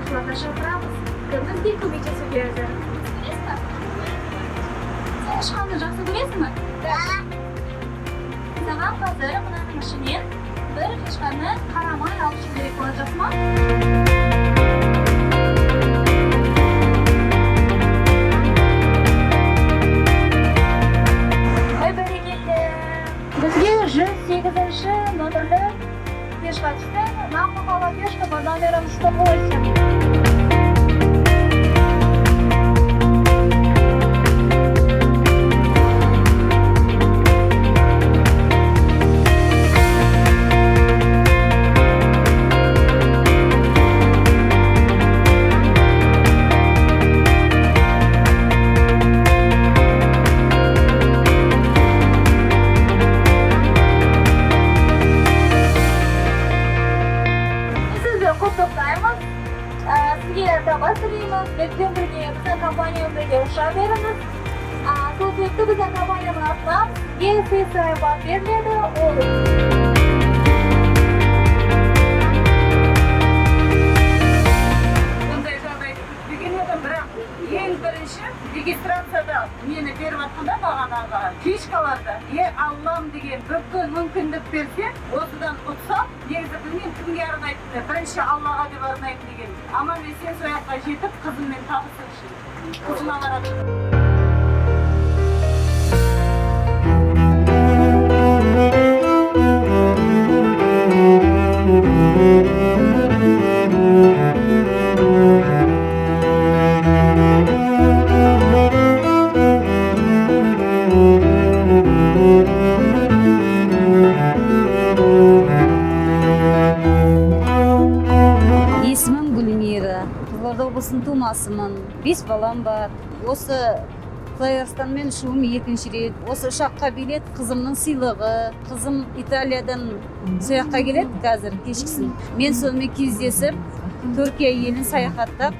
Отбасыларға шақырамыз. Кім бізге көмектесуге әзір? Білесің ба? Сен ұшқанды жақсы көресің ба? Да. Саған қазір мынаның ішінен бір фишканы қарамай алып шығу керек болады, жақсы ма? Ой, бәрекелді. Бізге 108 номерлі фишка түсті. Нам попала фишка под номером 108. Сізді құттықтаймыз. Сізге табыс тілейміз. Бізбен бірге, біздің компаниямен бірге ұша беріңіз. Сол себепті біздің компанияның атынан сізге сый сыйақы беріледі. Ол Бұндай жағдайды күтпеген едім, бірақ ең бірінші регистрацияда мені беріп жатқанда бағанағы фишкаларды, е, Аллам деген, бүкіл мүмкіндік берсе, осыдан ұтсам, негізі білмеймін кімге арнайтынды, бірінші Аллаға деп арнаймын деген. Аман есен сол жаққа жетіп, қызыммен табысу үшін. Қызыма қарадым. Есімім Гүлмира, Қызылорда облысының тумасымын. 5 балам бар. Осы FlyArystan-мен ұшуым екінші рет. Осы ұшаққа билет қызымның сыйлығы. Қызым Италиядан сол жаққа келеді қазір кешкісін. Мен сонымен кездесіп, Түркия елін саяхаттап,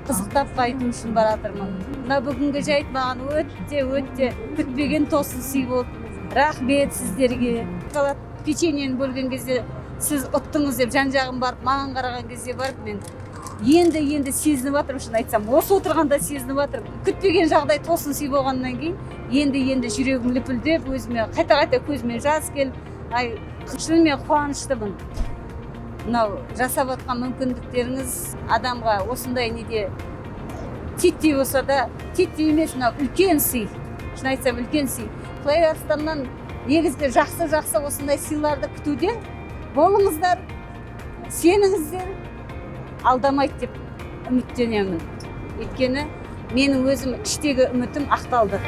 қызықтап қайту үшін баратырмын. Мына бүгінгі жайт маған өте өте күтпеген тосын сый болды. Рахмет сіздерге. Шоколад печеньені бөлген кезде сіз ұттыңыз деп жан жағым барып маған қараған кезде барып мен енді енді сезініп жатырмын, шын айтсам, осы отырғанда сезініп жатырмын. Күтпеген жағдай тосын сый болғаннан кейін енді енді жүрегім лүпілдеп, өзіме қайта қайта көзіме жас келіп, ай, шынымен қуаныштымын. Мынау жасап жатқан мүмкіндіктеріңіз адамға осындай неде титтей болса да, титтей емес, мынау үлкен сый, шын айтсам, үлкен сый. FlyArystan-нан негізгі жақсы жақсы осындай сыйларды күтуде болыңыздар, сеніңіздер, алдамайды деп үміттенемін. Өйткені менің өзім іштегі үмітім ақталды.